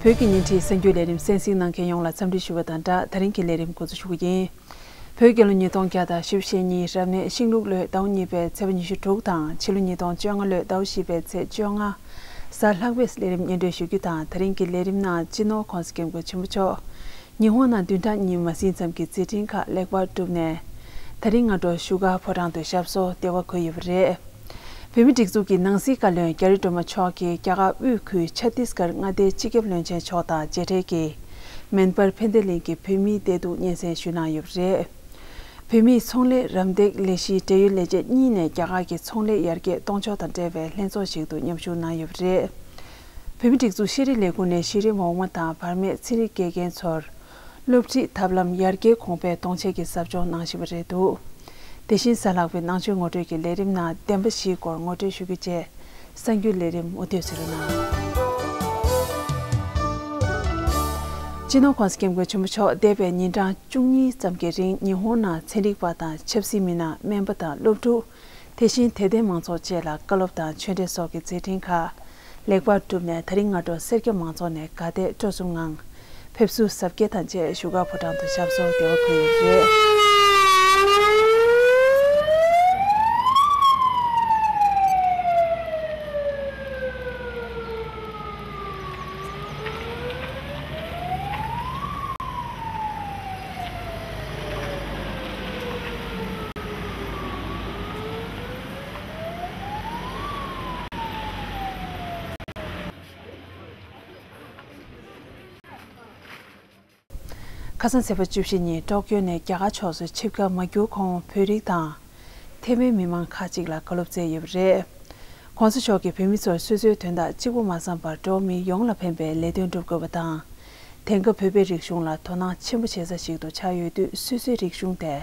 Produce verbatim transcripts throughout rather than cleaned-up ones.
བོད་ཀྱི་ཉིན་བྲིས་གསར་འགྱུར་ལས་རིམ་གསན་གཟིགས་གནང་མཁན་ཡོངས་ལ་འཚམས་འདྲི་ཞུ་བ་དང་སྦྲགས། ད་རིང་གི་ལས་རིམ་འགོ་འཛུགས་ཞུ་གི་ཡིན། བོད་རྒྱལ་ལོ་ཉིས་སྟོང་བརྒྱ་དང་བཞི་བཅུ་ཞེ་གཉིས་རབ་གནས་ཤིང་ལུག་ལོའི་ཟླ་བ་གཉིས་པའི་ཚེས་པ་ཉི་ཤུ་དྲུག་དང་ཕྱི་ལོ་ཉིས་སྟོང་བཅོ་ལྔ་ལོའི་ཟླ་བ་བཞི་པའི་ཚེས་བཅོ་ལྔ། གཟའ་ལྷག་པའི་ལས་རིམ་སྙན་སྒྲོན་ཞུ་རྒྱུ་དང་། ད་རིང་གི་ལས་རིམ་ནང་སྤྱི་ནོར་༸གོང་ས་༸སྐྱབས་མགོན་ཆེན་པོ་མཆོག་ཉི་ཧོང་ནང་བདུན་ཕྲག་གཉིས་མ་ཟིན་ཙམ་གྱི་མཛད་འཕྲིན་ཁག་ལེགས་པར་གྲུབ་ནས། ད་རིང་སྔ་དྲོ་བཞུགས་སྒར་ཕོ་བྲང་དུ་ཞབས་སོར་བདེ་བར་འཁོད་ཡོད་པ་རེད། བོད་མིའི་སྒྲིག་འཛུགས་ཀྱི་ནང་སྲིད་བཀའ་བློན་རྒྱ་རི་སྒྲོལ་མ་མཆོག་གིས་རྒྱ་གར་དབུས་ཁུལ་ཆ་ཏིས་གྷར་མངའ་སྡེའི་སྤྱི་ཁྱབ་བློན་ཆེན་མཆོག་དང་མཇལ་འཕྲད་ཀྱིས། མེན་པར་ཕན་བདེ་གླིང་གི་བོད་མིའི་བདེ་སྡུག་སྙན་སེང་ཞུས་གནང་ཡོད་པ་རེད། བོད་མིའི་ཚོང་ལས་རམ་འདེགས་ལས་གཞིའི་འབྲེལ་ཡོད་ལས་བྱེད་གཉིས་ནས་རྒྱ་གར་གྱི་ཚོང་ལས་ཡར་རྒྱས་གཏོང་ཕྱོགས་དང་འབྲེལ་བའི་ལྷན་ཚོགས་ཤིག་ཏུ་མཉམ་ཞུགས་གནང་ཡོད་པ་རེད། བོད་མིའི་སྒྲིག་འཛུགས་ཤེས་རིག་ལས་ཁུངས་ནས་གཞི་རིམ་འོག་མ་དང་བར་མའི་ཚན་རིག་དགེ་རྒན་ཚོར། སློབ་ཁྲིད་ཐབས་ལམ་ཡར་རྒྱས་གོང་འཕེལ་གཏོང་ཆེད་ཀྱི་ཟབ་སྦྱོང་གནང་བཞིན་པ་རེད་འདུག་དེ་བཞིན་གཟའ་ལྷག་པའི་ནང་ཆོས་ངོ་སྤྲོད་ཀྱི་ལས་རིམ་ནང་བདེན་པ་བཞིའི་སྐོར་ངོ་སྤྲོད་ཞུ་རྒྱུ་བཅས་གསར་འགྱུར་ལས་རིམ་མུ་མཐུད་གཟིགས་རོགས་གནང་། སྤྱི་ནོར་༸གོང་ས་༸སྐྱབས་མགོན་ཆེན་པོ་མཆོག་འདས་པའི་ཉིན་གྲངས་བཅུ་གཉིས་ཙམ་གྱི་རིང་ཉི་ཧོང་ནང་ཚན་རིག་པ་དང་ཆབ་སྲིད་མི་སྣ། སྨན་པ་དང་སློབ་ཕྲུག་དེ་བཞིན་དད་ལྡན་མང་ཚོགས་བཅས་ལ་བཀའ་སློབ་དང་ཆོས་འབྲེལ་སོགས་ཀྱི་མཛད་འཕྲིན་ཁག་ལེགས་པར་གྲུབ་ནས། ད་རིང་སྔ་དྲོ་སེར་སྐྱ་མང་ཚོགས་ནས་དགའ་དད་སྤྲོ་གསུམ་ངང་ཕེབས་བསུ་གཟབ་རྒྱས་དང་བཅས་བཞུགས་སྒར་ཕོ་བྲང་དུ་ཞབས་སོར་བདེ་བར་འཁོད་ཡོད་པ་རེད། ཁ་སང་ཚེས་པ་བཅུ་བཞི་ཉིན་ཀྲོག་ཀྱོ་ནས་རྒྱ་གར་ཕྱོགས་སུ་ཆིབས་ཁ་མ་བསྒྱུར་གོང་བོད་རིགས་དང་། ཐེ་ཝན་མི་མང་ཁག་ཅིག་ལ་བཀའ་སློབ་སྩལ་ཡོད་པ་རེད། ༸གོང་ས་མཆོག་གིས་བོད་མི་ཚོར་སོ་སོའི་དོན་དག་གཅིག་པུ་མ་བསམ་པར་འགྲོ་བ་མི་ཡོངས་ལ་ཕན་པའི་ལས་དོན་སྒྲུབ་དགོས་པ་དང་། དེང་སྐབས་བོད་པའི་རིག་གཞུང་ལ་དོ་སྣང་ཆེན་པོ་བྱེད་ས་ཞིག་ཏུ་ཆགས་ཡོད་དུས། སོ་སོའི་རིག་གཞུང་དེ་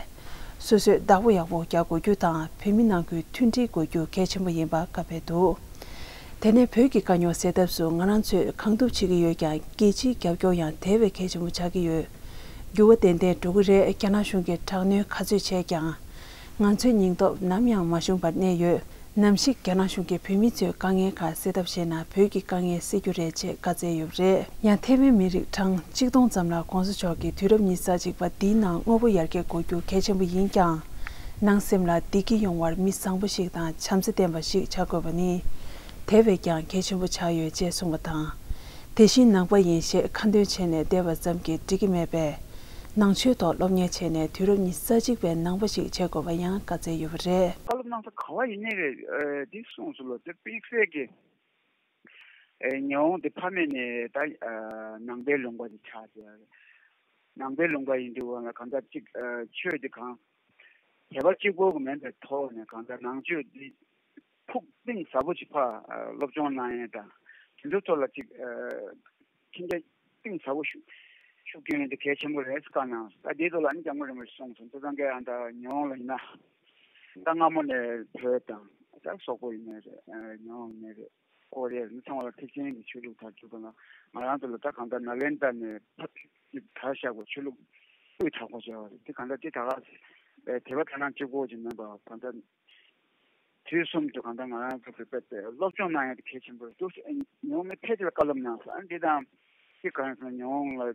སོ་སོས་བདག་པོ་ཡག་པོ་རྒྱག་དགོས་རྒྱུ་དང་། བོད་མི་ནང་ཁུལ་མཐུན་སྒྲིལ་དགོས་རྒྱུ་གལ་ཆེན་པོ་ཡིན་པ་བཀའ་ཕེབས་འདུག་དེ་ནས་བོད་ཀྱི་དཀའ་རྙོག་སེལ་ཐབས་སུ་ང་རང་ཚོས་གང་ཐུབ་བྱེད་ཀྱི་ཡོད་ཀྱང་། རྒྱལ་སྤྱིའི་རྒྱབ་སྐྱོར་ཡང་དེ་བས་གལ་ཆེན་པོ་ཆགས་ཀྱི་ཡོད། འགྱུར་བ་ཏན་ཏན་འགྲོ་གི་རེད། རྒྱ་ནག་གཞུང་གིས་དྲག་གནོན་ག་ཚོད་བྱས་ཀྱང་། ང་ཚོའི་སྙིང་སྟོབས་ནམ་ཡང་མ་ཞུམ་པར་གནས་ཡོད། ནམ་ཞིག་རྒྱ་ནག་གཞུང་གིས་བོད་མི་ཚོའི་དཀའ་ངལ་ཁག་སེལ་ཐབས་བྱས་ན། བོད་ཀྱི་དཀའ་ངལ་སེལ་རྒྱུ་རེད་ཅེས་བཀའ་སྩལ་ཡོད་པ་རེད། ཡང་ཐེ་ཝན་མི་རིགས་གྲངས་གཅིག་སྟོང་ཙམ་ལ་༸གོང་ས་མཆོག་གིས་དུས་རབས་ཉི་ཤུ་རྩ་གཅིག་པ་འདིའི་ནང་དངོས་པོ་ཡར་རྒྱས་དགོས་རྒྱུ་གལ་ཆེན་པོ་ཡིན་ཀྱང་། ནང་སེམས་ལ་བདེ་སྐྱིད་ཡོང་བར་མི་བཟང་པོ་ཞིག་དང་བྱམས་བརྩེ་ལྡན་པ་ཞིག་བྱ་དགོས་པ་ནི་དེ་བས་ཀྱང་གལ་ཆེན་པོ་ཆགས་ཡོད་ཅེས་གསུངས་པ་དང་། དེ་བཞིན་ནང་པ་ཡིན་ཞེས་ཁ་འདོན་བྱས་ནས་བསྡད་པ་ཙམ་གྱིས་འགྲིག་གི་མེད་པས། ནང་ཆོས་ཐོག་སློབ་གཉེར་བྱས་ནས་དུས་རབས་ཉི་ཤུ་རྩ་གཅིག་པའི་ནང་པ་ཞིག་བྱེད་དགོས་པ་ཡང་བཀའ་སྩལ་ཡོད་པ་རེད། བཀའ་སློབ་གནང་ས་ག་བ་ཡིན་ནའི་རེད། ཨ་འདི་གསུངས་སོང་ལོ། དེ་དམིགས་བསལ་གྱི་ཨེ་ཉི་ཧོང་དེ་ཕ་མེས་ནས་ད་ཨ་ནང་པའི་ལུང་པ་དེ་ཆགས་བྱས། ནང་པའི་ལུང་པ་ཡིན་དུས་ང་གང་ལྟར་གཅིག་ཨ་ཆོས་དེ་གང་བྱས་པ་གཅིག་པོ་གི་མིན་པའི་ཐོག་ནས། གང་ལྟར་ནང་ཆོས་འདི་ཕུགས་གཏིང་ཟབ་པོ་ཅིག་ཕར་ཨ་སློབ་སྦྱོང་གནང་ཡས་དང་། དེ་ཚོའི་ཐོག་ལ་ཅིག་ཨ་མཁྱེན་རྒྱ་གཏིང་ཟབ་པོ་ཤུགས་ཤུགས་སྐྱོན་ཡས་དེ་གལ་ཆེན་པོ་རེད་བཀའ་གནང་། ད་དེའི་ཐོག་ལ་ཨ་ནི་སྐྱབས་མགོན་རིན་པོ་ཆེ་གསུངས་སོང་། ད་ད་ག་ཨ་ད་ཉི་ཧོང་ལ་ཡིན་ན་ད་སྔ་མོ་ནས་བོད་དང་། ད་སོག་པོ་ཡིན་ནའི་རེད། ཨ་ཉི་ཧོང་ཡིན་ནའི་རེད། ཀོ་རི་ཡ་ནི་ཚང་མ་ལ་ཐེག་ཆེན་གྱི་ཆོས་ལུགས་དར་རྒྱས་པ་ལ། ང་རང་ཚོ་ལ་ད་གང་ལྟར་ནཱ་ལེནྡྲ་ནས་ཕར་དར་བཞག་པའི་ཆོས་ལུགས་སྤུས་དག་པོ་བྱས་པ་རེད། དེ་གང་ལྟར་དེ་ད་ག་དེ་བ་ད་ནང་གཅིག་པོ་ཅིག་མིན་པ། གང་ལྟར་དུས་གསུམ་དུ་གང་ལྟར་ང་རང་ཚོ་གི་དཔེ་དེ་སློབ་སྦྱོང་གནང་ཡ་དེ་གལ་ཆེན་པོ་རེད་འདུག་ཉི་ཧོང་མི་ཕལ་ཆེར་ལ་བཀའ་སློབ་གནང་སོང་། ཨ་འདི་དང་དེ་གང་ཡིན་ཟེར་ན་ཉི་ཧོང་ལ་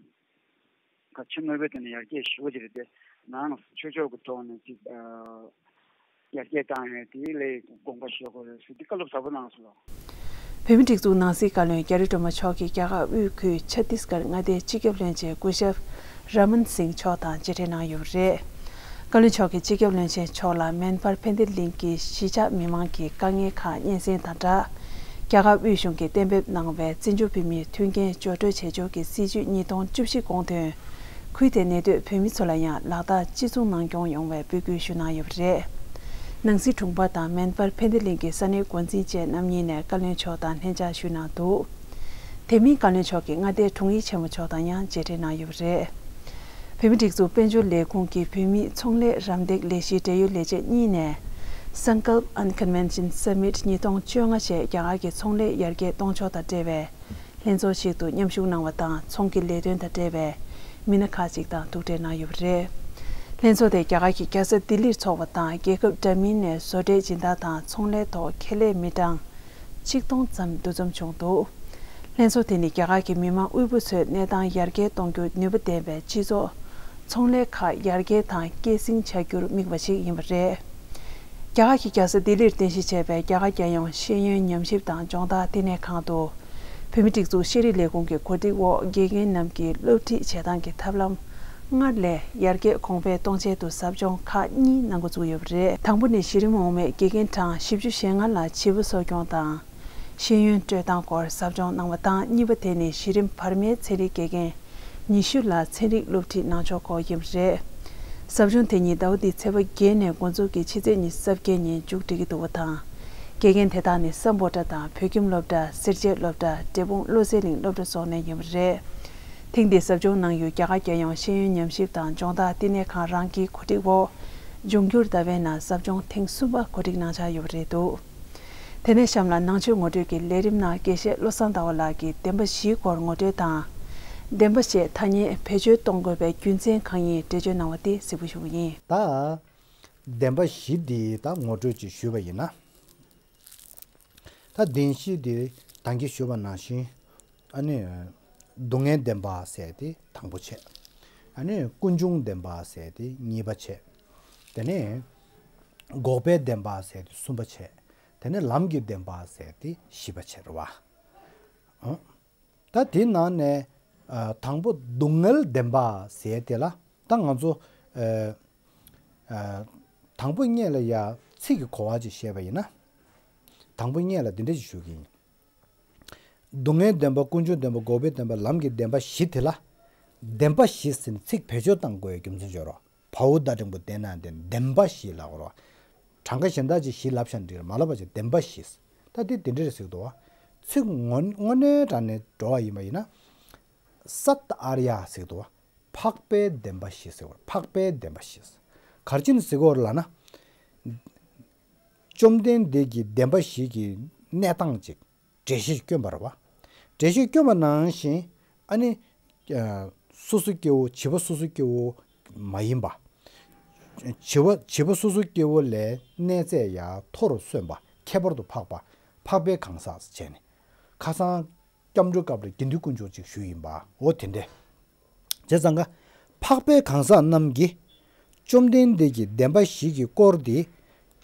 ཁ་ཆེ་དངོས་པོའི་ཐོག་ནས་ཡར་རྒྱས་ཞེ་པོ་ཅིག་རེད་དེ། ནང་ཆོས་ཕྱོགས་ཀྱི་ཐོག་ནས་ཅིག་ཨ་ཡར་རྒྱས་བཏང་ཡས་དེ་ལས་དགོངས་པ་བཞེས་དགོས་རེད་ཟེར་དེ་བཀའ་སློབ་ཟབ་པོ་གནང་སོང་ལོ། བོད་མིའི་སྒྲིག་འཛུགས་ནང་སྲིད་བཀའ་བློན་རྒྱ་རི་སྒྲོལ་མ་མཆོག་གིས་རྒྱ་གར་དབུས་ཁུལ་ཆ་ཏིས་གྷར་མངའ་སྡེའི་སྤྱི་ཁྱབ་བློན་ཆེན་སྐུ་ཞབས་ར་མན་སིང་མཆོག་དང་མཇལ་འཕྲད་གནང་ཡོད་པ་རེད། བཀའ་བློན་མཆོག་གིས་སྤྱི་ཁྱབ་བློན་ཆེན་མཆོག་ལ་མེན་པར་ཕན་བདེ་གླིང་གི་གཞིས་ཆགས་མི་མང་གི་དཀའ་ངལ་ཁག་སྙན་སེང་དང་སྦྲགས། རྒྱ་གར་དབུས་གཞུང་གིས་གཏན་འབེབས་གནང་བའི་བཙན་བྱོལ་བོད་མིའི་མཐུན་རྐྱེན་སྦྱོར་སྤྲོད་བྱེད་ཕྱོགས་ཀྱི་སྲིད་བྱུས་ཉིས་སྟོང་བཅུ་བཞི་དགོངས་དོན། ཁུལ་དེའི་གནས་སྡོད་བོད་མི་ཚོ་ལ་ཡང་ལག་བསྟར་གཅིག་མཚུངས་གནང་སྐྱོང་ཡོང་བའི་འབོད་སྐུལ་ཞུ་གནང་ཡོད་པ་རེད། ནང་སྲིད་དྲུང་འཕར་དང་མེན་པར་ཕན་བདེ་གླིང་གི་ས་གནས་འགོ་འཛིན་བཅས་རྣམ་གཉིས་ནས་བཀའ་བློན་མཆོག་དང་ལྷན་བཅར་ཞུས་གནང་འདུག་དེ་མིན་བཀའ་བློན་མཆོག་གིས་མངའ་སྡེའི་དྲུང་ཡིག་ཆེན་མོ་མཆོག་དང་ཡང་མཇལ་འཕྲད་གནང་ཡོད་པ་རེད། བོད་མིའི་སྒྲིག་འཛུགས་དཔལ་འབྱོར་ལས་ཁུངས་ཀྱི་བོད་མིའི་ཚོང་ལས་རམ་འདེགས་ལས་གཞིའི་འབྲེལ་ཡོད་ལས་བྱེད་གཉིས་ནས། Sankalp Unconvention Summit ཉིས་སྟོང་བཅོ་ལྔ་ཞེས་རྒྱ་གར་གྱི་ཚོང་ལས་ཡར་རྒྱས་གཏོང་ཕྱོགས་དང་འབྲེལ་བའི་ལྷན་ཚོགས་ཤིག་ཏུ་མཉམ་ཞུགས་གནང་བ་དང་། ཚོང་གི་ལས་དོན་དང་འབྲེལ་བའི་མི་སྣ་ཁག་ཅིག་དང་ཐུག་འཕྲད་གནང་ཡོད་པ་རེད། ལྷན་ཚོགས་དེར་རྒྱ་གར་གྱི་རྒྱལ་ས་ལྡི་ལིར་འཚོགས་པ་དང་། རྒྱལ་ཁབ་འདྲ་མིན་ནས་བཟོ་གྲྭའི་སྦྱིན་བདག་དང་ཚོང་ལས་ཐོག་ཁེ་ལས་མི་གྲངས་ཆིག་སྟོང་ཙམ་འདུ་འཛོམས་བྱུང་འདུག་ལྷན་ཚོགས་དེ་ནི་རྒྱ་གར་གྱི་མི་དམངས་དབུལ་པོ་ཚོའི་གནས་སྟངས་ཡར་རྒྱས་གཏོང་རྒྱུར་ནུས་པ་ལྡན་པའི་སྤྱི་ཚོགས་ཚོང་ལས་ཁག་ཡར་རྒྱས་དང་སྐྱེད་སྲིང་བྱ་རྒྱུར་དམིགས་པ་ཞིག་ཡིན་པ་རེད། རྒྱ་གར་གྱི་རྒྱལ་ས་ལྡི་ལིར་རྟེན་གཞི་བྱས་པའི་རྒྱ་གར་རྒྱལ་ཡོངས་ཤེས་ཡོན་ཉམས་ཞིབ་དང་སྦྱོང་བརྡར་བསྟི་གནས་ཁང་དུ། བོད་མིའི་སྒྲིག་འཛུགས་ཤེས་རིག་ལས་ཁུངས་ཀྱི་གོ་སྒྲིག་འོག་དགེ་རྒན་རྣམས་ཀྱིས་སློབ་ཁྲིད་བྱེད་སྟངས་ཀྱི་ཐབས་ལམ་སྔར་ལས་ཡར་རྒྱས་གོང་འཕེལ་གཏོང་ཆེད་དུ་ཟབ་སྦྱོང་ཁག་གཉིས་གནང་འགོ་བཙུགས་ཡོད་པ་རེད། དང་པོ་ནི་གཞི་རིམ་འོག་མའི་དགེ་རྒན་གྲངས་བཞི་བཅུ་ཞེ་ལྔ་ལ་བྱིས་པ་གསོ་སྐྱོང་དང་། ཤེས་ཡོན་སྤྲོད་སྟངས་སྐོར་ཟབ་སྦྱོང་གནང་བ་དང་། གཉིས་པ་དེ་ནི་གཞི་རིམ་བར་མའི་ཚན་རིག་དགེ་རྒན་ཉི་ཤུ་ལ་ཚན་རིག་སློབ་ཁྲིད་གནང་ཕྱོགས་སྐོར་ཡིན་པ་རེད། ཟབ་སྦྱོང་དེ་ཉིད་ཟླ་བ་འདིའི་ཚེས་པ་བརྒྱད་ནས་འགོ་འཛུགས་ཀྱིས་ཕྱི་ཚེས་ཉི་ཤུ་རྩ་བརྒྱད་ཉིན་མཇུག་སྒྲིལ་གྱི་འདུག་པ་དང་། དགེ་རྒན་དེ་དག་ནི་སམ་བྷོ་ཊ་དང་བོད་ཁྱིམ་སློབ་གྲྭ། སེར་བྱེས་སློབ་གྲྭ། འབྲས་སྤུངས་བློ་གསལ་གླིང་སློབ་གྲྭ་སོགས་ནས་ཡིན་པ་རེད། ཐེངས་འདིའི་ཟབ་སྦྱོང་གནང་ཡུལ་རྒྱ་གར་རྒྱལ་ཡོངས་ཤེས་ཡོན་ཉམས་ཞིབ་དང་སྦྱོང་བརྡར་བསྟི་གནས་ཁང་རང་གི་གོ་སྒྲིག་འོག་འབྱུང་འགྱུར་ཟླ་བའི་ནང་ཟབ་སྦྱོང་ཐེངས་གསུམ་པ་གོ་སྒྲིག་གནང་འཆར་ཡོད་པ་རེད་འདུག་དེ་ནས་གཤམ་ལ་ནང་ཆོས་ངོ་སྤྲོད་ཀྱི་ལས་རིམ་ནང་དགེ་བཤེས་བློ་བཟང་ཟླ་བ་ལགས་ཀྱིས་བདེན་པ་བཞིའི་སྐོར་ངོ་སྤྲོད་དང་། བདེན་པ་ཞེས་ཐ་སྙད་བེད་སྤྱོད་གཏོང་དགོས་པའི་རྒྱུ་མཚན་གང་ཡིན་འགྲེལ་བརྗོད་གནང་བ་དེ་གཟིགས་འབུལ་ཞུ་གི་ཡིན། ད། བདེན་པ་བཞི་འདི་ད་ངོ་སྤྲོད་ཅིག་ཞུས་པ་ཡིན་ན། ད་བདེན་བཞི་འདི་ད་གིན་ཞུས་པ་ནང་བཞིན། ཨ་ནི། སྡུག་བསྔལ་བདེན་པ་ཟེར་དེ་དང་པོ་བྱས། ཨ་ནི་ཀུན་འབྱུང་བདེན་པ་ཟེར་དེ་གཉིས་པ་བྱས། དེ་ནས་འགོག་པའི་བདེན་པ་ཟེར་དེ་གསུམ་པ་བྱས། དེ་ནས་ལམ་གྱི་བདེན་པ་ཟེར་དེ་བཞི་པ་བྱས་རེད་བ། ཨང་། ད་དེའི་ནང་ནས། ཨ། དང་པོ་སྡུག་བསྔལ་བདེན་པ་ཟེར་དེ་ལ་ད་ང་ཚོ། ཨ། ཨ། དང་པོ་སྔོན་ལ་ཡ་ཚིག་གི་གོ་བ་ཅིག་བཤད་པ་ཡིན་ན། དང་པོ་སྔོན་ལ་འདི་འདྲ་ཞིག་ཞུ་གི་ཡིན། སྡུག་བསྔལ་བདེན་པ། ཀུན་འབྱུང་བདེན་པ། འགོག་པའི་བདེན་པ། ལམ་གྱི་བདེན་པ་བཞི་དེ་ལ། བདེན་པ་བཞི་ཟེར་ནས་ཚིག་བེད་སྤྱོད་བཏང་དགོས་རྒྱུ་མཚན་ཅིག་ཡོད་རེད། བའོ་ད་འགྲེང་བུ་བདེ་ན་བདེན། བདེན་པ་བཞི་ལབ་དགོས་རེད། གྲངས་ཀ་གཞན་དག་ཅིག་བཞི་ལབ་བཞག་འགྲིག་རེད། མ་ལབ་པ་བྱས། བདེན་པ་བཞི། ད་དེ་དེ་འདྲ་རེད་ཟེར་གི་འདུག་བ། ཚིག་དངོས་དངོས་གནས་དྲང་གནས་འགྲོ་བ་ཡིན་པ་ཡིན་ན། སཏ་ཨཱརྱ་ཟེར་གི་འདུག་བ། འཕགས་པའི་བདེན་པ་བཞི་ཟེར་བ། འཕགས་པའི་བདེན་པ་བཞི། ག་རེ་བྱས་ནས་ཟེར་གི་ཡོད་རེད་ལབ་ན། བཅོམ་ལྡན་འདས་ཀྱིས་བདེན་པ་བཞི་གི་གནས་སྟངས་ཅིག་འགྲེལ་བཤད་བསྐྱོན་པ་རེད་བ། འགྲེལ་བཤད་བསྐྱོན་པ་ནང་བཞིན། ཨ་ནི། ཨ། སོ་སོ་སྐྱེ་བོ། བྱིས་པ་སོ་སོ་སྐྱེ་བོ་མ་ཡིན་པ། བྱིས་པ། བྱིས་པ་སོ་སོ་སྐྱེ་བོ་ལས་གནས་ཚད་ཡང་མཐོ་རུ་སོན་པ། ཁྱད་པར་དུ་འཕགས་པ། འཕགས་པའི་གང་ཟག་བྱས་ནས། ཁ་སང་སྐྱབས་འགྲོའི་སྐབས་ལ་དགེ་འདུན་དཀོན་མཆོག་ཅིག་ཞུས་ཡིན་པ། འོ་དེ་འདྲས། བྱས་ཙང་ཀ། འཕགས་པའི་གང་ཟག་རྣམས་ཀྱིས་བཅོམ་ལྡན་འདས་ཀྱིས་བདེན་པ་བཞི་གི་སྐོར་དེ་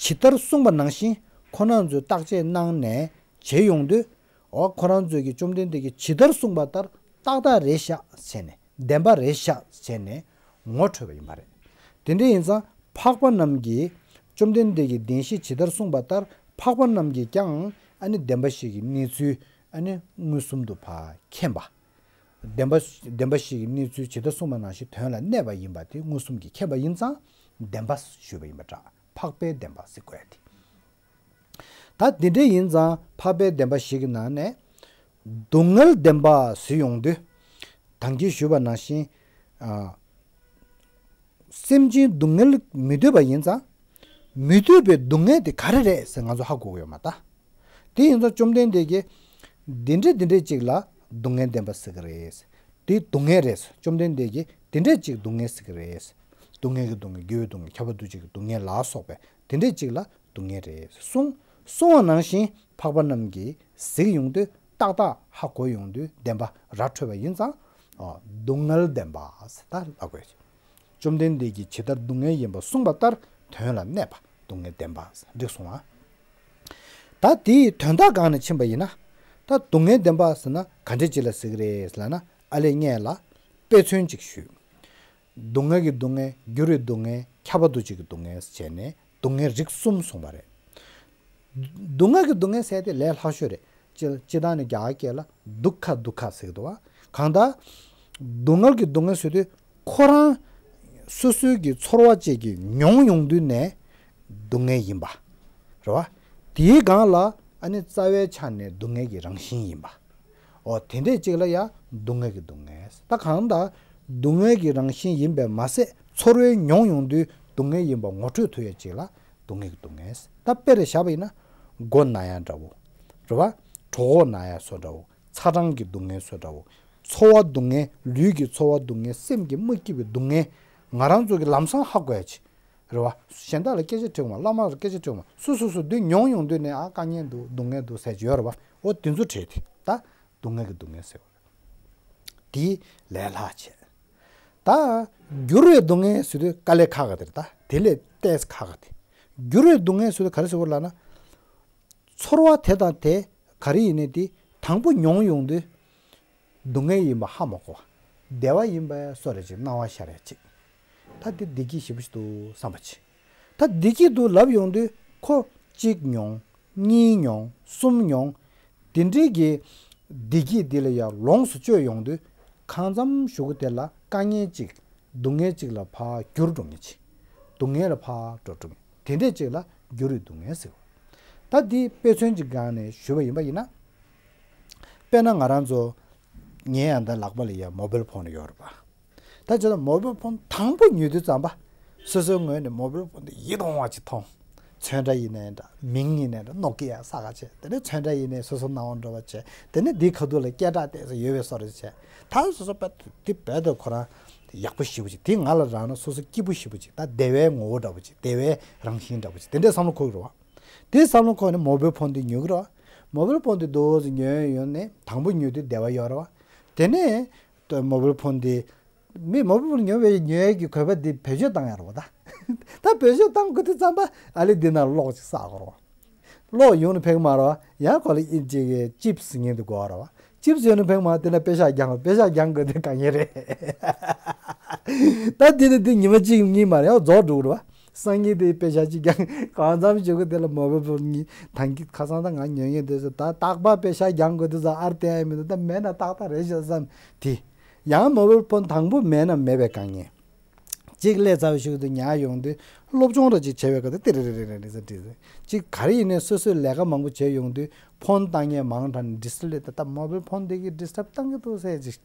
ཇི་ལྟར་གསུངས་པ་ནང་བཞིན་ཁོ་རང་ཚོས་བརྟག་དཔྱད་གནང་ནས་བྱེད་ཡོང་དུས། འོ་ཁོ་རང་ཚོས་ཀྱིས་བཅོམ་ལྡན་འདས་ཀྱིས་ཇི་ལྟར་གསུངས་པ་ལྟར་ཏག་ཏག་རེད་ཤག་བྱས་ནས། བདེན་པ་རེད་ཤག་བྱས་ནས་ངོ་འཕྲོད་པ་ཡིན་པ་རེད། དེ་འདྲ་ཡིན་ཙང་འཕགས་པ་རྣམས་ཀྱིས་བཅོམ་ལྡན་འདས་ཀྱིས་བདེན་བཞི་ཇི་ལྟར་གསུངས་པ་ལྟར་འཕགས་པ་རྣམས་ཀྱིས་ཀྱང་ཨ་ནི་བདེན་པ་བཞི་གི་གནས་ཚུལ་ཨ་ནི་མངོན་སུམ་དུ་ཕར་མཁྱེན་པ། བདེན་པ། བདེན་པ་བཞི་གི་གནས་ཚུལ་ཇི་ལྟར་གསུངས་པ་ནང་བཞིན་དོན་ལ་གནས་པ་ཡིན་པ་དེ་མངོན་སུམ་གྱིས་མཁྱེན་པ་ཡིན་ཙང་བདེན་པ་ཞུས་པ་ཡིན་པ་འདྲ། འཕགས་པའི་བདེན་པ་ཟེར་དགོས་ཏེ། ད་འདི་འདྲ་ཡིན་ཙང་འཕགས་པའི་བདེན་པ་བཞི་གི་ནང་ནས་སྡུག་བསྔལ་བདེན་པ་ཟེར་ཡོང་དུས། ད་གིན་ཞུས་པ་ནང་བཞིན། ཨ། སེམས་ཅན་སྡུག་བསྔལ་མི་འདོད་པ་ཡིན་ཙང་། མི་འདོད་པའི་སྡུག་བསྔལ་དེ་ག་རེ་རེད་ཟེར་ང་ཚོ་ཧ་གོ་གི་ཡོད་མ་རེད་ད། དེ་ཡིན་ཙང་བཅོམ་ལྡན་འདས་ཀྱིས། འདི་འདྲས་འདི་འདྲས་ཅིག་ལ་སྡུག་བསྔལ་བདེན་པ་ཟེར་གི་རེད། དེ་སྡུག་བསྔལ་རེད། བཅོམ་ལྡན་འདས་ཀྱིས་འདི་འདྲས་ཅིག་སྡུག་བསྔལ་ཟེར་གི་རེད། སྡུག་བསྔལ་གྱི་སྡུག་བསྔལ། དགེ་བའི་སྡུག་བསྔལ། ཁྱབ་པ་འདུ་བྱེད་ཀྱི་སྡུག་བསྔལ་ལ་སོགས་པའི་དེ་འདྲས་ཅིག་ལ་སྡུག་བསྔལ་རེད་གསུངས། གསུངས་པ་ནང་བཞིན་འཕགས་པ་རྣམས་ཀྱིས་གཟིགས་ཡོང་དུས་ཏག་ཏག་ཧ་གོ་ཡོང་དུས་བདེན་པ་ར་འཕྲོད་པ་ཡིན་ཙང་། ཨོ། སྡུག་བསྔལ་བདེན་པ་ཟེར་ད་ལབ་དགོས། བཅོམ་ལྡན་འདས་ཀྱིས་ཇི་ལྟར་སྡུག་བསྔལ་ཡིན་པ་གསུངས་པ་ལྟར་དོན་ལ་གནས་པ་སྡུག་བསྔལ་བདེན་པ་འགྲིག་སོང་ང་། ད་དེའི་དོན་དག་སྒང་ནས་ཕྱིན་པ་ཡིན་ན། ད་སྡུག་བསྔལ་བདེན་པ་ཟེར་ན་ག་འདྲས་ཅིག་ལ་ཟེར་གི་རེད་ལབ་ན། ཨ་ལས་སྔོན་ལ་དཔེ་མཚོན་ཅིག་ཞུས། སྡུག་བསྔལ་གྱི་སྡུག་བསྔལ། འགྱུར་བའི་སྡུག་བསྔལ། ཁྱབ་པ་འདུ་བྱེད་ཀྱི་སྡུག་བསྔལ་བྱས་ནས་སྡུག་བསྔལ་རིགས་གསུམ་གསུངས་པ་རེད། སྡུག་བསྔལ་གྱི་སྡུག་བསྔལ་ཟེར་དེ་ལས་སླ་ཤོས་རེད། སྤྱི་སྤྱི་བཏང་ནས་རྒྱ་གར་སྐད་ལ་དུ་ཁ་དུ་ཁ་ཟེར་གི་འདུག་བ། གང་ལྟར། སྡུག་བསྔལ་གྱི་སྡུག་བསྔལ་ཟེར་དུས་ཁོ་རང་སོ་སོའི་གི་ཚོར་བ་ཅིག་གི་མྱོང་ཡོང་དུས་ནས་སྡུག་བསྔལ་ཡིན་པ། རེད་བ། དེའི་སྒང་ལ་ཨ་ནི་རྩ་བའི་ཆ་ནས་སྡུག་བསྔལ་གྱི་རང་བཞིན་ཡིན་པ། འོ་དེ་འདྲས་ཅིག་ལ་ཡང་སྡུག་བསྔལ་གྱི་སྡུག་བསྔལ། ད་གང་ལྟར་སྡུག་བསྔལ་གྱི་རང་བཞིན་ཡིན་པས་མ་ཟད་ཚོར་བའི་མྱོང་ཡོང་དུས་སྡུག་བསྔལ་ཡིན་པ་ངོ་འཕྲོད་ཐུབ་ཡ་ཅིག་ལ་སྡུག་བསྔལ་གྱི་སྡུག་བསྔལ། ད་དཔེ་རེ་བཞག་པ་ཡིན་ན། མགོ་ན་ཡ་འདྲ་བོ། རེད་བ། གྲོད་ཁོག་ན་ཡ་བཟོ་འདྲ་བོ། ཚ་གྲང་གི་སྡུག་བསྔལ་བཟོ་འདྲ་བོ། ཚོར་བ་སྡུག་བསྔལ། ལུས་ཀྱི་ཚོར་བ་སྡུག་བསྔལ། སེམས་ཀྱི་མ་སྐྱིད་པའི་སྡུག་བསྔལ། ང་རང་ཚོ་གི་ལམ་སང་ཧ་གོ་ཡ་ཅིག་རེད་བ། གཞན་དག་ལ་སྐད་ཆ་དྲིས་མ། བླ་མ་ལ་སྐད་ཆ་དྲིས་མ། སུ་སུ་སུ་འདི་མྱོང་ཡོང་དུས་ནས་ཨ་དཀའ་ངལ་འདུག་སྡུག་བསྔལ་འདུག་ཟེར་གྱི་ཡོད་རེད་བ། འོ་དེ་ཚོ་དྲིས་ཏེ་ད། སྡུག་བསྔལ་གྱི་སྡུག་བསྔལ་ཟེར་བ་རེད། དེ་ལས་སླ་བྱས། ད་འགྱུར་བའི་སྡུག་བསྔལ་ཟེར་དུས་དཀའ་ལས་ཁག་ག་དེ་རེད། ད་དེ་ལས་ཏོག་ཙམ་ཁག་ག་དེ། འགྱུར་བའི་སྡུག་བསྔལ་ཟེར་དུས་ག་རེ་ཟེར་བ་ལབ་ན། ཚོར་བ་དེ་དང་དེ་ག་རེ་ཡིན་ནའི་དེ་དང་པོ་མྱོང་ཡོང་དུས། སྡུག་བསྔལ་ཡིན་པ་ཧ་མ་གོ་བ། བདེ་བ་ཡིན་པ་སོ་རེ་ཅིག་སྣང་བ་ཤར་ཡ་ཅིག་ད་དེ་བདེ་སྐྱིད་ཞེ་པོ་ཞིག་འདུག་བསམ་པ་ཅིག་ད་བདེ་སྐྱིད་འདུག་ལབ་ཡོང་དུས་ཁོ་གཅིག་མྱོང་། གཉིས་མྱོང་། གསུམ་མྱོང་། དེ་འདྲའི་གི་བདེ་སྐྱིད་དེ་ལ་ཡང་ལོངས་སུ་སྤྱོད་ཡོང་དུས་གང་འཚམ་གཞུག་གུ་དེ་ལ་དཀའ་ངལ་ཅིག་སྡུག་བསྔལ་ཅིག་ལ་ཕར་འགྱུར་འགྲོ་མཁན་ཅིག་སྡུག་བསྔལ་ལ་ཕར་འགྲོ་འགྲོ་མཁན་དེ་འདྲས་ཅིག་ལ་འགྱུར་བའི་སྡུག་བསྔལ་ཟེར་བ། ད་འདི་དཔེ་མཚོན་གྱི་སྒང་ནས་ཞུས་པ་ཡིན་པ་ཡིན་ན། དཔེར་ན་ང་རང་ཚོ་ངའི་ཡང་ད་ལག་པ་ལ་ཡ་མོ་བེལ་ཕོན་ཡོད་རེད་པ། ད་བྱས་ན་མོ་བེལ་ཕོན་དང་པོ་ཉོས་དུས་ཙམ་པ། སོ་སོའི་ངོས་ནས་མོ་བེལ་ཕོན་དེ་ཡིད་དུ་འོང་བ་ཅིག་མཐོང་། ཚོན་ཁྲ་ཡིན་ནའི་འདྲ། མིང་ཡིན་ནའི་འདྲ། ནོ་ཀི་ཡ་ས་ག་བྱས། དེ་ནས་ཚོན་ཁྲ་ཡིན་ནའི་སོ་སོ་སྣང་བ་འགྲོ་བ་བྱས། དེ་ནས་འདིའི་ཁ་ཐུག་ལ་སྐད་གྲགས་ཏོག་ཙམ་ཡོད་པའི་བཟོ་འདྲ་བྱས། ད་སོ་སོ་དཔེ་དེ་རྦད་དེ་ཁོ་རང་ཡག་པོ་ཞེ་པོ་ཅིག་དེ་ང་ལ་རག་ན་སོ་སོ་སྐྱིད་པོ་ཞེ་པོ་ཅིག་ད་བདེ་བའི་ངོ་བོ་འདྲ་པོ་ཅིག་བདེ་བའི་རང་བཞིན་འདྲ་པོ་ཅིག་དེ་འདྲའི་བསམ་བློ་འཁོར་གྱི་རེད་བ། དེ་བསམ་བློ་འཁོར་ནས་མོ་བེལ་ཕོན་དེ་ཉོ་གི་རེད་བ། མོ་བེལ་ཕོན་དེ་འདུག་སེ་ཉོས་ཡོང་ནས་དང་པོ་ཉོས་དུས་བདེ་བ་ཡོད་རེད་བ། དེ་ནས་མོ་བེལ་ཕོན་དེ། མི་མོ་བེལ་ཕོན་ཉོ་བའི་ཉོ་ཡས་ཀྱི་གོ་སྐབས་དེ་བེད་སྤྱོད་བཏང་ཡ་རེད་བ་ད། ད་བེད་སྤྱོད་བཏང་དགོས་དུས་ཙམ་པ་ཨ་ལེ་འདི་ནང་གློག་ཅིག་བསགས་དགོས་རེད་བ། གློག་ཡོང་ནས་ཕེབས་ཀྱི་མ་རེད་བ། ཡང་ཁོ་ལ་ཨིན་ཅིག་གི་ཅིབ་སི་ངན་དུ་དགོས་རེད་བ། ཅིབ་སི་ཡོང་ནས་ཕེབས་ཀྱི་མ་རེད། དེ་ལ་པེ་ཤག་རྒྱག་དགོས། པེ་ཤག་རྒྱག་དགོས་དེ་དཀའ་ངལ་རེད། ད་དེ་ནི་དེ་ཉི་མ་གཅིག་གཉིས་མ་རེད་ཡང་རྫོགས་འགྲོ་གི་རེད་བ། སང་ཉིན་དེ་པེ་ཤག་གཅིག་རྒྱག་གང་འཚམ་ཞུ་གི། དེ་ལ་མོ་བེལ་ཕོན་གཉིས་དང་གི་ཁ་སང་ད་ང་ཉོ་མཁན་དེ་ཚོ་ད་རྟག་པར་པེ་ཤག་རྒྱག་དགོས་དུས་ཙམ་ཨར་བསྟན་ཡ་མི་འདུག་ད་མེད་ན་ཏག་ཏག་རེད་ཤག་བསམ་དེ། ཡང་མོ་བེལ་ཕོན་དང་པོ་མེད་ན་མེད་པའི་དཀའ་ངལ། གཅིག་སླེབས་ཚར་བའི་ཤུལ་དུ་ཉར་ཡོང་དུས་སློབ་སྦྱོང་ར་གཅིག་བྱས་པའི་སྐབས་དུ་ཏི་རི་རི་རི་རི་རི་ཟེར་བྲིས་ཟེར། གཅིག་ག་རེ་ཡིན་ནའི་སོ་སོས་ལས་ཀ་མང་པོ་བྱས་ཡོང་དུས་ཕོན་བཏང་མཁན་མང་དྲགས་ནས་ཌི་སི་པི་ལེ་དེ་ད་མོ་བེལ་ཕོན་དེ་གིས་ཌི་སི་ཊབ་བཏང་གི་འདུག་ཟེར་ཅིག་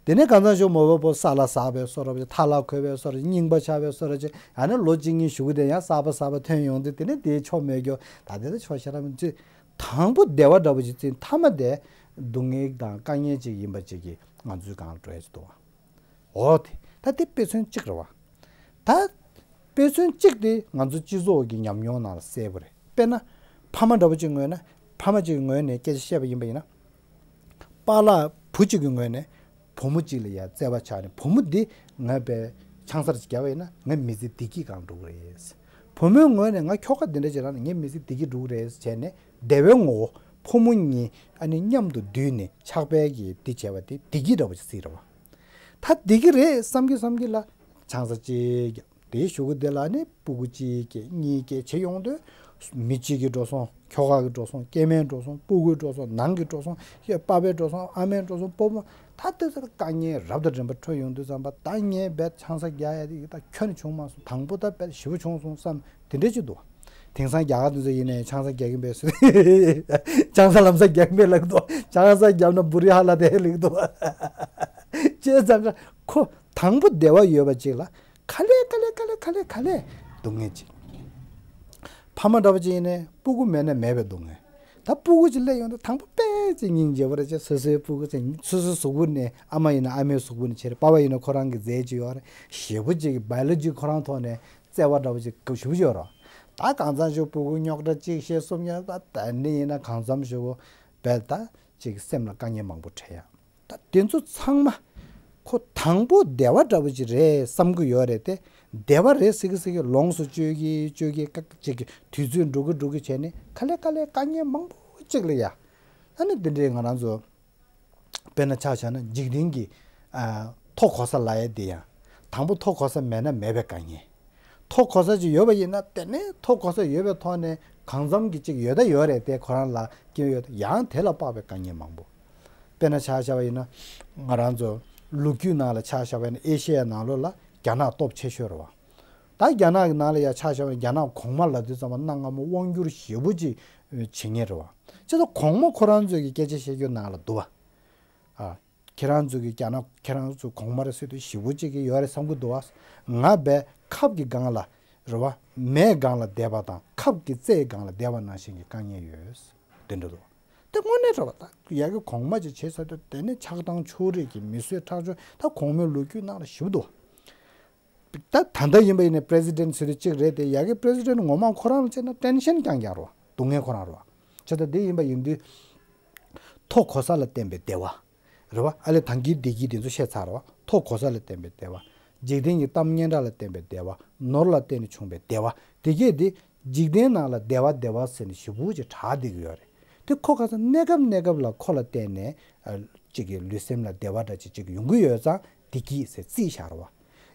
དེ་ནས་གང་ཚང་ཞོག་མོ་བེལ་ཕོན་ས་ལ་ཟགས་པའི་བཟོ་འདྲ་བྱས། མཐའ་ལ་འཁོད་པའི་བཟོ་འདྲ་བྱས། རྙིང་པ་ཆགས་པའི་བཟོ་འདྲ་བྱས། ཡང་ན་ལོ་གཅིག་གཉིས་གཞུག་གུ་དེ་ཡང་གསར་པ་གསར་པ་ཐོན་ཡོང་དུས་དེ་ནས་དེའི་ཆོ་མེད་རྒྱུ་ད་དེ་ད་ཆོ་ཤ་ར་མི་ཚོས་དང་པོ་བདེ་བ་འདྲ་པོ་ཅིག་བརྩིས། མཐའ་མ་དེ་སྡུག་བསྔལ་དང་དཀའ་ངལ་ཅིག་ཡིན་པ་ཅིག་གིས་ང་ཚོའི་སྒང་ལ་འགྲོ་ཡ་ཅིག་འདུག་བ། འོ་དེ་ད་དེ་དཔེ་མཚོན་གཅིག་རེད་བ། ད་དཔེ་མཚོན་གཅིག་དེ་ང་ཚོ་སྤྱི་ཚོགས་ཀྱི་ཉམས་མྱོང་ནང་ལ་གསལ་པོ་རེད། དཔེར་ན་ཕ་མ་འདྲ་པོ་གཅིག་ངོས་ན། ཕ་མ་གཅིག་གི་ངོས་ནས་སྐད་ཆ་བཤད་པ་ཡིན་པ་ཡིན་ན། པཱ་ལགས་བུ་གཅིག་གི་ངོས་ནས་བུ་མོ་གཅིག་ལ་ཡ་བརྩེ་བ་ཆགས་ནས་བུ་མོ་འདི་ང་དཔེ་ཆང་ས་རེ་ཅིག་བརྒྱབ་པ་ཡིན་ན་ངའི་མི་ཚེ་བདེ་སྐྱིད་སྒང་འགྲོ་གི་རེད། བུ་མོའི་ངོས་ནས་ང་ཁྱོ་ག་འདི་འདྲ་ཅིག་རག་ན་ངའི་མི་ཚེ་བདེ་སྐྱིད་འགྲོ་གི་རེད་བྱས་ནས་བདེ་བའི་ངོ་བོ་ཕོ་མོ་གཉིས་ཨ་ནི་མཉམ་དུ་འདུས་ནས་ཕྱག་དཔེ་གི་འདི་བྱས་པ་དེ་བདེ་སྐྱིད་འདྲ་པོ་ཅིག་བརྩིས་རེད་བ། ད་བདེ་སྐྱིད་རེད་བསམ་གྱི་བསམ་གྱི་ལ་ཆང་ས་གཅིག་བརྒྱབ། དེའི་གཞུག་གུ་དེ་ལ་ནི་སྤུ་གུ་གཅིག་སྐྱེས་གཉིས་སྐྱེས་བྱེད་ཡོང་དུས་མི་གཅིག་གི་འགྲོ་སོང་། ཁྱོ་ག་གི་འགྲོ་སོང་། སྐྱེ་དམན་འགྲོ་སོང་། སྤུ་གུའི་འགྲོ་སོང་། ནང་གི་འགྲོ་སོང་། པ་ཕའི་འགྲོ་སོང་། ཨ་མའི་འགྲོ་སོང་། སྤོ་བོ། ད་དེ་ཚོ་དཀའ་ངལ་རབ་དང་རིམ་པ་འཕྲད་ཡོང་དུས་ཙམ་པ་ད་ངས་རྦད་ཆང་ས་རྒྱག་ཡ་དེ་ད་ཁྱོན་ནས་བྱུང་མ་སོང་། དང་པོ་ད་རྦད་ཞེ་པོ་བྱུང་སོང་བསམ་དེ་འདྲས་ཅིག་འདུག་དེང་སང་རྒྱ་གར་དེ་ཚོ་ཡིན་ནའི་ཆང་ས་རྒྱག་གིན་པས་སུ། ཆང་ས་ལམ་སང་རྒྱག་གིན་པས་ལབ་འདུག་ཆང་ས་བརྒྱབ་ན་བུ་རི་ཧ་ལ་དེ་ལབ་འདུག་བྱས་ཙང་ཁོ་དང་པོ་བདེ་བ་ཡོད་པ་ཅིག་ལ། ག་ལེ་ག་ལེ་ག་ལེ་ག་ལེ་ག་ལེ་སྡུག་བསྔལ་ཅིག་ཕ་མ་འདྲ་པོ་ཅིག་ཡིན་ནའི་སྤུ་གུ་མེད་ན་མེད་པའི་སྡུག་བསྔལ། ད་སྤུ་གུ་ཅིག་སླེབས་ཡོང་དུས་དང་པོ་དཔེ་ཅིག་སྙིང་རྗེ་པོ་རེད་བྱས། སོ་སོའི་སྤུ་གུ་ཅིག་སོ་སོའི་གཟུགས་པོ་ནས་ཨ་མ་ཡིན་ན་ཨ་མའི་གཟུགས་པོ་ནས་བྱས་རེད། པ་ཕ་ཡིན་ན་ཁོ་རང་གི་རྫས་ཅིག་ཡོད་རེད། ཞེ་པོ་ཅིག་གི་བའི་ལོ་ཇི་ཁོ་རང་ཐོག་ནས་བརྩེ་བ་འདྲ་པོ་ཅིག་ག་ཞེ་པོ་ཅིག་ཡོད་རེད། ད་གང་ཚང་ཞིག་སྤུ་གུ་རྙོག་དྲ་གཅིག་བཤད་གསུམ་བཤད། ད་ད་ནི་ཡིན་ན་གང་འཚམ་ཞིག་གོ་བས་ད་ཅིག་སེམས་ལ་དཀའ་ངལ་མང་པོ་འཕྲད་ཡ། ད་དེ་ཚོ་ཚང་མ་ཁོ་དང་པོ་བདེ་བ་འདྲ་པོ་ཅིག་རེད་བསམ་གི་ཡོད་རེད་དེ། བདེ་བ་རེད་ཟེར་གི་ཟེར་གི་ལོངས་སུ་སྤྱོད་གི་སྤྱོད་གི་ཀ་ཅིག་གི་དུས་ཚོད་འགྲོ་གི་འགྲོ་གི་བྱས་ནས་ག་ལེ་ག་ལེ་དཀའ་ངལ་མང་པོ་ཅིག་ལ་ཡ། ཨ་ནི་འདི་འདྲའི་ང་རང་ཚོ་དཔེར་ན་ཆ་བཞག་ན་འཇིག་རྟེན་གྱི་ཨ་མཐོ་གོ་ས་ལབ་ཡ་འདི་ཡང་དང་པོ་མཐོ་གོ་ས་མེད་ན་མེད་པའི་དཀའ་ངལ། མཐོ་གོ་ས་ཅིག་ཡོད་པ་ཡིན་ན་དེ་ནས་མཐོ་གོ་ས་ཡོད་པའི་ཐོག་ནས་གང་འཚམ་གྱི་ཅིག་ཡོད་ད་ཡོད་རེད་དེ། ཁོ་རང་ལ་སྐྱོན་ཡོད་ཡང་དེ་ལ་དཔག་པའི་དཀའ་ངལ་མང་པོ། དཔེར་ན་ཆ་བཞག་པ་ཡིན་ན་ང་རང་ཚོ་ལོ་རྒྱུས་ནང་ལ་ཆ་བཞག་པ་ཡིན་ན་ཨེ་ཤེ་ཡའི་ནང་ལོགས་ལ་རྒྱ་ནག་སྟོབས་ཆེ་ཤོས་རེད་བ། ད་རྒྱ་ནག་གི་ནང་ལ་ཡ་ཆ་བཞག་པ་ཡིན་ན་རྒྱ་ནག་གོང་མ་ལབ་དུས་ཙམ་པ་གནའ་སྔ་མོ་དབང་སྒྱུར་ཞེ་པོ་ཅིག་བྱེད་མཁན་རེད་བ། བྱས་ཙང་གོང་མ་ཁོ་རང་ཚོའི་གི་སྐད་ཆ་བཤད་རྒྱུ་ནང་ལ་འདུག་བ། ཨ། ཁྱེད་རང་ཚོ་གི་རྒྱ་ནག་ཁྱེད་རང་ཚོ་གོང་མ་རེད་ཟེར་དུས་ཞེ་པོ་ཅིག་གི་ཡོད་རེད་བསམ་གི་འདུག་བ། ང་བས་ཁབ་ཀྱི་སྒང་ལ་རེད་བ། མེའི་སྒང་ལ་བསྡད་པ་དང་ཁབ་ཀྱི་རྩེའི་སྒང་ལ་བསྡད་པ་ནང་བཞིན་གྱི་དཀའ་ངལ་ཡོད། དེ་འདྲ་འདུག་དེ་དངོས་གནས་རེད་བ། ད་ཡ་གི་གོང་མ་ཅིག་བྱས་ཚར་དུས་དེ་ནས་ཆགས་སྡང་ཕྱོགས་རིས་ཀྱི་མི་གསོད་ཁྲག་སྦྱོར་ད་གོང་མའི་ལོ་རྒྱུས་ནང་ལ་ཞེ་པོ་འདུག་ད་ད་ལྟ་ཡིན་པ་ཡིན་ན་པི་རེ་སི་ཌེན་ཊི་ཟེར་དུས་གཅིག་རེད་དེ། ཡ་གི་པི་རེ་སི་ཌེན་ཊི་ངོ་མ་ཁོ་རང་ལ་བྱས་ན་ཊེན་ཤན་རྐྱང་རྐྱང་རེད་བ། སྡུག་བསྔལ་ཁོ་རང་རེད་བ། བྱས་ཙང་དེ་ཡིན་པ་ཡིན་དུས་ ཐོ་གོ་ས་ལ་བརྟེན་པའི་བདེ་བ། རེད་བ། ཨ་ལས་དང་གི་བདེ་སྐྱིད་དེ་ཚོ་བཤད་ཚར་བ། ཐོ་གོ་ས་ལ་བརྟེན་པའི་བདེ་བ། འཇིག་རྟེན་གྱི་གཏམ་སྙན་གྲགས་ལ་བརྟེན་པའི་བདེ་བ། ནོར་ལ་བརྟེན་ནས་བྱུང་བའི་བདེ་བ། དེ་གས་དེ་འཇིག་རྟེན་ནང་ལ་བདེ་བ་བདེ་བ་ཟེར་ནས་ཞེ་པོ་ཅིག་གྲགས་བསྡད་ཀྱི་ཡོད་རེད། དེ་ཁོ་ཁ་སང་གནས་སྐབས་གནས་སྐབས་ལ་ཁོ་ལ་བརྟེན་ནས་ཨ། གཅིག་གི་ལུས་སེམས་ལ་བདེ་བ་འདྲ་ཅིག་ཅིག་ཡོང་གི་ཡོད་ཙང་བདེ་སྐྱིད་ཟེར་བརྩིས་བཞག་རེད་བ།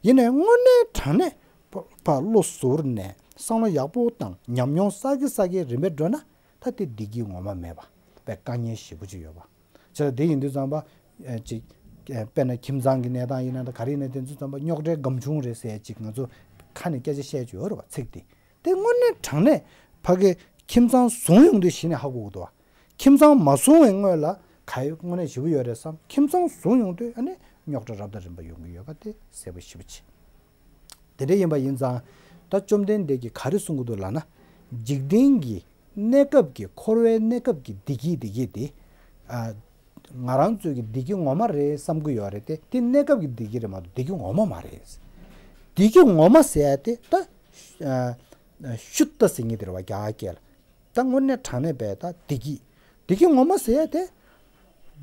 ཡིན་ནའི་དངོས་གནས་དྲང་གནས་ཕ་ཕ་བློ་གཟུར་ནས་བསམ་བློ་ཡག་པོ་བཏང་ཉམས་མྱོང་བསགས་ཀྱི་བསགས་ཀྱི་རིམ་པས་འགྲོ་ན། ད་དེ་བདེ་སྐྱིད་ངོ་མ་མེད་པ་པའི་དཀའ་ངལ་ཞེ་པོ་ཅིག་ཡོད་པ། བྱས་ཙང་དེ་ཡིན་དུས་ཙམ་པ་ཨ། ཅིག་ཨ། དཔེར་ན་ཁྱིམ་ཚང་གི་གནས་སྟངས་ཡིན་ན་ད་ག་རེ་ཡིན་ན་དེ་ཚོ་ཙམ་པ་རྙོག་དྲའི་སྒམ་ཆུང་རེད་ཟེར་ཅིག་ང་ཚོ་ཁ་ནས་སྐད་ཆ་བཤད་ཀྱི་ཡོད་རེད་བ། ཚིག་དེ་དེ་དངོས་གནས་དྲང་གནས་ཕ་གི་ཁྱིམ་ཚང་བཟུང་ཡོང་དུས་གཞི་ནས་ཧ་གོ་གི་འདུག་བ། ཁྱིམ་ཚང་མ་བཟུང་བའི་སྔོན་ལ་ག་ཡོད་དངོས་གནས་ཞེ་པོ་ཡོད་རེད་བསམ། ཁྱིམ་ཚང་བཟུང་ཡོང་དུས་ཨ་ནི་རྙོག་དྲ་རབ་དང་རིམ་པ་ཡོང་གི་ཡོད་པ་དེ་གསལ་པོ་ཞེ་པོ་ཅིག་དེ་འདྲ་ཡིན་པ་ཡིན་ཙང་། ད་བཅོམ་ལྡན་འདས་ཀྱིས་ག་རེ་གསུང་གི་འདུག་ལབ་ན། འཇིག་རྟེན་གྱི་གནས་སྐབས་ཀྱི་འཁོར་བའི་གནས་སྐབས་ཀྱི་བདེ་སྐྱིད་བདེ་སྐྱིད་དེ། ཨ། ང་རང་ཚོའི་གི་བདེ་སྐྱིད་ངོ་མ་རེད་བསམ་གི་ཡོད་རེད་དེ། དེ་གནས་སྐབས་ཀྱི་བདེ་སྐྱིད་རེད་མ་གཏོགས་བདེ་སྐྱིད་ངོ་མ་མ་རེད། བདེ་སྐྱིད་ངོ་མ་ཟེར་ཡ་དེ་ད། ཨ། ཤུད་ད་ཟེར་མཁན་དེ་རེད་བ་རྒྱ་གར་སྐད་ལ། ད་དངོས་གནས་དྲང་གནས་པས་ད་བདེ་སྐྱིད། བདེ་སྐྱིད་ངོ་མ་ཟེར་ཡ་དེ།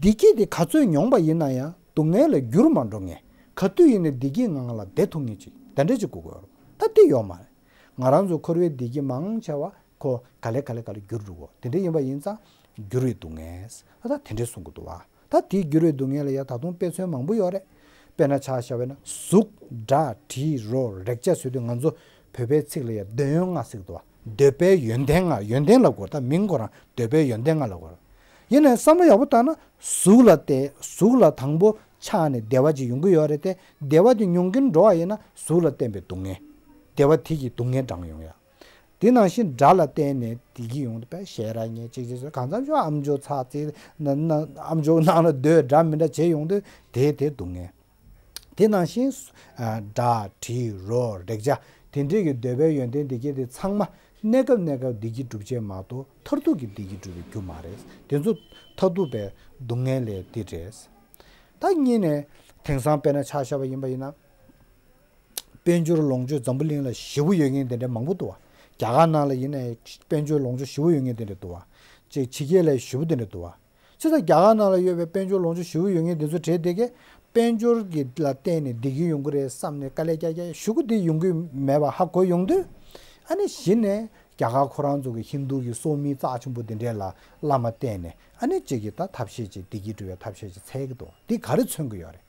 བདེ་སྐྱིད་དེ་ག་ཚོད་མྱོང་པ་ཡིན་ན་ཡང་སྡུག་བསྔལ་ལ་འགྱུར་མ་འགྲོ་མཁན། ག་དུས་ཡིན་ནའི་བདེ་སྐྱིད་ངང་ལ་བསྡད་ཐུབ་མཁན་ཅིག་དེ་འདྲ་ཅིག་དགོས་ཀྱི་ཡོད་རེད། ད་དེ་ཡོད་མ་རེད། ང་རང་ཚོ་འཁོར་བའི་བདེ་སྐྱིད་མང་ཆེ་བ་ཁོ་ག་ལེ་ག་ལེ་ག་ལེ་འགྱུར་འགྲོ་གོ་དེ་འདྲ་ཡིན་པ་ཡིན་ཙང་འགྱུར་བའི་སྡུག་བསྔལ། ད་དེ་འདྲ་གསུང་གི་འདུག་བ། ད་དེའི་འགྱུར་བའི་སྡུག་བསྔལ་ལ་ཡ་ད་དུང་དཔེ་མཚོན་མང་པོ་ཡོད་རེད། དཔེར་ན་ཆ་བཞག་པ་ཡིན་ན་གཟུགས་སྒྲ་དྲི་རོ་རེག་བྱ་ཟེར་དུས་ང་ཚོ་བོད་པའི་ཚིག་ལ་ཡ་འདོད་ཡོན་ལྔ་ཟེར་གི་འདུག་བ། འདོད་པའི་ཡོན་ཏན་ལྔ། ཡོན་ཏན་ལབ་དགོས། ད་མིང་ཁོ་རང་འདོད་པའི་ཡོན་ཏན་ལྔ་ལབ་དགོས། ཡིན་ནའི་བསམ་བློ་ཡག་པོ་བཏང་ན་གཟུགས་ལ་བལྟས། གཟུགས་ལ་དང་པོ་ཆགས་ནས་བདེ་བ་ཅིག་ཡོང་གི་ཡོད་རེད་དེ། བདེ་བ་དེ་མྱོང་གིན་འགྲོ་བ་ཡིན་ན་གཟུགས་ལ་བརྟེན་པའི་སྡུག་བསྔལ། བདེ་བ་དེ་གི་སྡུག་བསྔལ་འགྲངས་ཡོང་ཡ། དེ་ནང་བཞིན་སྒྲ་ལ་བརྟེན་ནས་བདེ་སྐྱིད་ཡོང་དུས་པས་ཞལ་རས་ཉེ་གཅིག་ཅེས་སོགས་གང་འཚམ་ཞིག་ཨམ་ཅོག་ཚག་ཙིག་ན་ན་ཨམ་ཅོག་ནང་ལ་སྡོད་འདྲ་མི་འདྲ་བྱས་ཡོང་དུས་དེ་དེ་སྡུག་བསྔལ། དེ་ནང་བཞིན་ཨ་སྒྲ་དྲི་རོ་རེག་བྱ་དེ་འདྲས་ཀྱི་འདོད་པའི་ཡོན་ཏན་དེ་གས་དེ་ཚང་མ་གནས་སྐབས་གནས་སྐབས་བདེ་སྐྱིད་སྒྲུབ་བྱེད་མ་གཏོགས་མཐར་ཐུག་གི་བདེ་སྐྱིད་སྒྲུབ་པའི་རྒྱུ་མ་རེད། དེ་ཚོ་མཐར་ཐུག་པའི་སྡུག་བསྔལ་ལས་དེ་རེད། ད་གཉིས་ནས་དེང་སང་དཔེར་ན་ཆ་བཞག་པ་ཡིན་པ་ཡིན་ན། དཔལ་འབྱོར་ལོངས་སྤྱོད་འཛམ་བུ་གླིང་ལ་ཞེ་པོ་ཡོད་མཁན་དེ་འདྲ་མང་པོ་འདུག་བ། རྒྱ་གར་ནང་ལ་ཡིན་ནའི་དཔལ་འབྱོར་ལོངས་སྤྱོད་ཞེ་པོ་ཡོད་མཁན་དེ་འདྲ་འདུག་བ། ཅིག་ཕྱི་རྒྱལ་ལ་ཞེ་པོ་དེ་འདྲ་འདུག་བ། ཅི་ད་རྒྱ་གར་ནང་ལ་ཡོད་པའི་དཔལ་འབྱོར་ལོངས་སྤྱོད་ཞེ་པོ་ཡོད་མཁན་དེ་ཚོ་གྲས་དེ་གས་དཔལ་འབྱོར་གྱི་ལ་བརྟེན་ནས་བདེ་སྐྱིད་ཡོང་གི་རེད་བསམ་ནས་དཀའ་ལས་རྒྱག་རྒྱག་ཞུ་གི་དེ་ཡོང་གི་མེད་པ་ཧ་གོ་ཡོང་དུས། ཨ་ནི་གཞི་ནས་རྒྱ་གར་ཁོ་རང་ཚོ་གི་ཧིན་རྡུ་གི་སོག་མིའི་རྩ་ཆེན་པོ་དེ་འདྲས་ལ་བླ་མ་བསྟེན་ནས་ཨ་ནི་གཅིག་གི་ད་ཐབས་ཤེས་ཅིག་བདེ་སྐྱིད་སྒྲུབ་པའི་ཐབས་ཤེས་ཅིག་འཚོལ་གི་འདུག་འདི་ག་རེ་མཚོན་གི་ཡོད་རེད།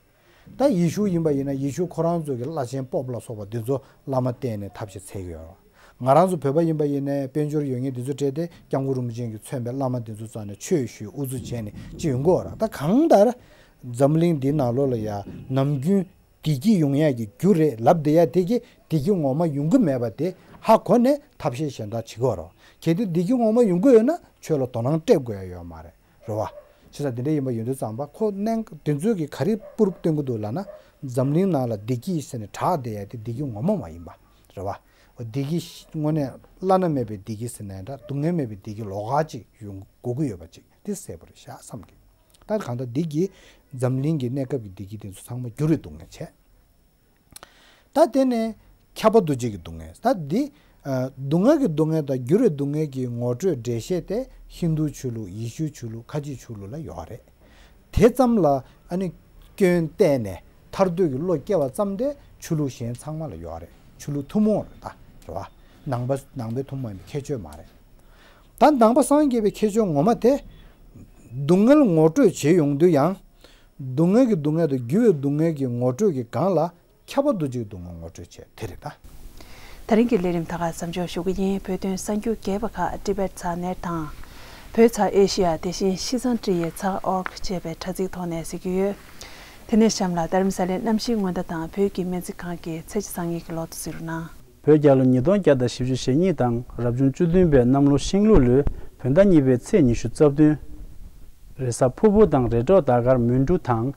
ད་ཡེ་ཤུ་ཡིན་པ་ཡིན་ན་ཡེ་ཤུ་ཁོ་རང་ཚོ་གི་བླ་ཆེན་པོབ་ལ་སོགས་པ་འདི་ཚོ་བླ་མ་བསྟེན་ནས་ཐབས་ཤེས་འཚོལ་གི་ཡོད་རེད། ང་རང་ཚོ་བོད་པ་ཡིན་པ་ཡིན་ནའི་དཔལ་འབྱོར་ཡོད་མཁན་འདི་ཚོ་གྲས་དེ་སྐྱབས་མགོན་རིན་པོ་ཆེ་གིས་མཚོན་པའི་བླ་མ་འདི་ཚོ་རྩ་ནས་ཆོས་ཞུས་ཨུ་ཚུགས་བྱས་ནས་ཅི་ཡོང་གི་ཡོད་རེད། ད་གང་ལྟར་འཛམ་གླིང་འདིའི་ནང་ལོགས་ལ་ཡ་ནམ་རྒྱུན་བདེ་སྐྱིད་ཡོང་ཡག་གི་རྒྱུ་རེད་ལབ་བསྡད་ཡ་དེ་གི་བདེ་སྐྱིད་ངོ་མ་ཡོང་གི་མེད་པ་དེ་ཧ་གོ་ནས་ཐབས་ཤེས་གཞན་དག་བྱེད་ཀྱི་ཡོད་རེད། གལ་ཏེ་བདེ་སྐྱིད་ངོ་མ་ཡོང་གི་ཡོད་ན་ཆོས་ལ་དོ་སྣང་སྤྲད་དགོས་ཡ་ཡོད་མ་རེད། རེད་བ། བྱས་ཙང་དེ་འདྲ་ཡིན་པ་ཡོད་དུས་ཙམ་པ་ཁོ་གནད་དེ་ཚོས་ཀྱི་ག་རེ་པུ་རུབ་སྟོན་གྱི་འདུག་ལབ་ན། འཛམ་གླིང་ནང་ལ་བདེ་སྐྱིད་ཟེར་ནས་གྲགས་བསྡད་ཡ་དེ་བདེ་སྐྱིད་ངོ་མ་མ་ཡིན་པ། རེད་བ། བདེ་སྐྱིད་དངོས་གནས་བླ་ན་མེད་པའི་བདེ་སྐྱིད་ཟེར་ན་ཡང་འདྲ་སྡུག་བསྔལ་མེད་པའི་བདེ་སྐྱིད་ལོགས་ཀ་ཅིག་ཡོང་དགོས་ཀྱི་ཡོད་པ་ཅིག་དེ་གསལ་པོ་རེད་ཤག་བསམ་གི། ད་གང་ལྟར་འདི་གིས་འཛམ་གླིང་གི་གནས་སྐབས་ཀྱི་བདེ་སྐྱིད་དེ་ཚོ་ཚང་མ་འགྱུར་བའི་སྡུག་བསྔལ་བྱས། ད་དེ་ནས་ཁྱབ་པ་འདུ་བྱེད་ཀྱི་སྡུག་བསྔལ། ད་འདི་ཨ་སྡུག་བསྔལ་གྱི་སྡུག་བསྔལ་དང་འགྱུར་བའི་སྡུག་བསྔལ་གྱི་ངོ་སྤྲོད་འགྲེལ་བཤད་དེ་ཧིན་རྡུ་ཆོས་ལུགས། ཡེ་ཤུའི་ཆོས་ལུགས། ཁ་ཆེའི་ཆོས་ལུགས་ལ་ཡོད་རེད། དེ་ཙམ་ལ་ཨ་ནི་སྐྱོན་བལྟས་ནས་ཐར་འདོད་ཀྱི་བློ་སྐྱེ་བ་ཙམ་དེ་ཆོས་ལུགས་གཞན་ཚང་མ་ལ་ཡོད་རེད། ཆོས་ལུགས་ཐུན་མོང་རེད། ད་རེད་བ། ནང་པ་ནང་པའི་ཐུན་མོང་ཡིན་པའི་ཁྱད་ཆོས་མ་རེད། ད་ནང་པ་སངས་རྒྱས་པའི་ཁྱད་ཆོས་ངོ་མ་དེ་སྡུག་བསྔལ་ངོ་སྤྲོད་བྱེད་ཡོང་དུས་ཡང་། སྡུག་བསྔལ་གྱི་སྡུག་བསྔལ་དང་འགྱུར་བའི་སྡུག་བསྔལ་གྱི་ངོ་སྤྲོད་ཀྱི་སྒང་ལ་ཁྱབ་པ་འདུ་བྱེད་ཀྱི་སྡུག་བསྔལ་ངོ་སྤྲོད་བྱས་དེ་རེད་ད། ད་རིང་གི་ལས་རིམ་ད་ག་མཚམས་འཇོག་ཞུ་གི་ཡིན། བོད་དོན་གསར་འགྱུར་རྒྱས་པ་ཁག་Tibet ཚགས་ནེར་དང་། བོད་ཚ་ཨེ་ཤི་ཡ་དེ་བཞིན་ཤིས་ཙང་ཀྲི་ཡའི་ཚགས་ཨོར་ཅེས་པའི་དྲ་ཚིགས་ཐོག་ནས་གཟིགས་ཀྱི་ཡོད། དེ་ནས་གཤམ་ལ་རྡ་རམ་ས་ལའི་གནམ་གཤིས་སྔོན་བརྡ་དང་བོད་ཀྱི་སྨན་རྩིས་ཁང་གི་ཚེས་བཅུ་གཉིས་ཀྱི་ལོ་ཐོ་གཟིགས་རོགས་གནང་། བོད་རྒྱལ་ལོ་ཉིས་སྟོང་བརྒྱ་དང་བཞི་བཅུ་ཞེ་གཉིས་དང་རབ་བྱུང་བཅུ་བདུན་པའི་གནམ་ལོ་ཤིང་ལུག་ལོའི་བོད་ཟླ་གཉིས་པའི་ཚེས་ཉི་ཤུ་རྩ་བདུན། རེས་གཟའ་ཕུར་བུ་དང་རེས་གྲོགས་ཟླ་སྐར་མུན་འབྲུ་དང་།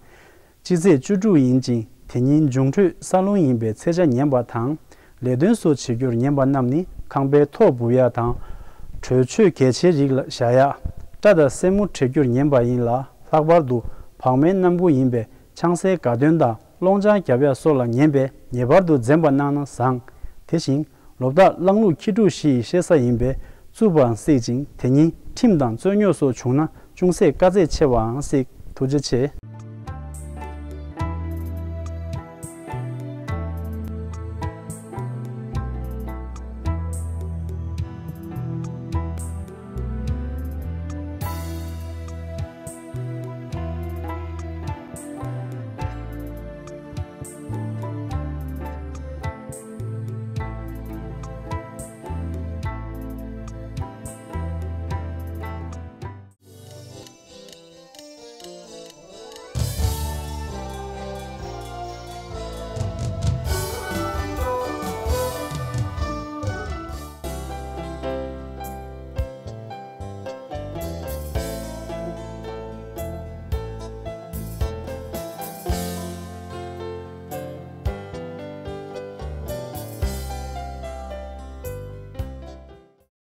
སྤྱི་ཚེས་བཅུ་དྲུག་ཡིན་ཅིང་དེ་ཉིན་འབྱུང་འཕྲོད་ས་རླུང་ཡིན་པས་ཚེས་ཆ་ངན་པ་དང་། ལས་དོན་སོགས་བྱེད་རྒྱུར་ངན་པ་རྣམས་ནི་ཁང་པའི་ཐོག་སྦུབ་ཡ་དང་། གྲོས་ཆོད་གལ་ཆེའི་རིགས་ལ་བཞག་ཡ། སྐྲ་དང་སེན་མོ་བྲེག་རྒྱུར་ངན་པ་ཡིན་ལ། ལྷག་པར་དུ་བག་མའི་སྣམ་བུ་ཡིན་པས་ཆང་སའི་དགའ་སྟོན་དང་སློང་ཆང་བརྒྱབ་ཡ་སོགས་ལ་ངན་པས་ངེས་པར་དུ་འཛེམ་པ་གནང་ན་བཟང་། དེ་བཞིན་ལོ་རྟགས་གླང་ལུག་ཁྱི་ཕྲུག་བཞི་ཡི་བཤད་ས་ཡིན་པས་རྩུབ་པའང་སྲིད་ཅིང་དེ་ཉིན་ཁྲིམས་དང་རྩོད་རྙོག་སོགས་བྱུང་ན་ ཅུང་ཟད་དཀའ་ཚེགས་ཆེ་བའང་སྲིད། ཐུགས་རྗེ་ཆེ།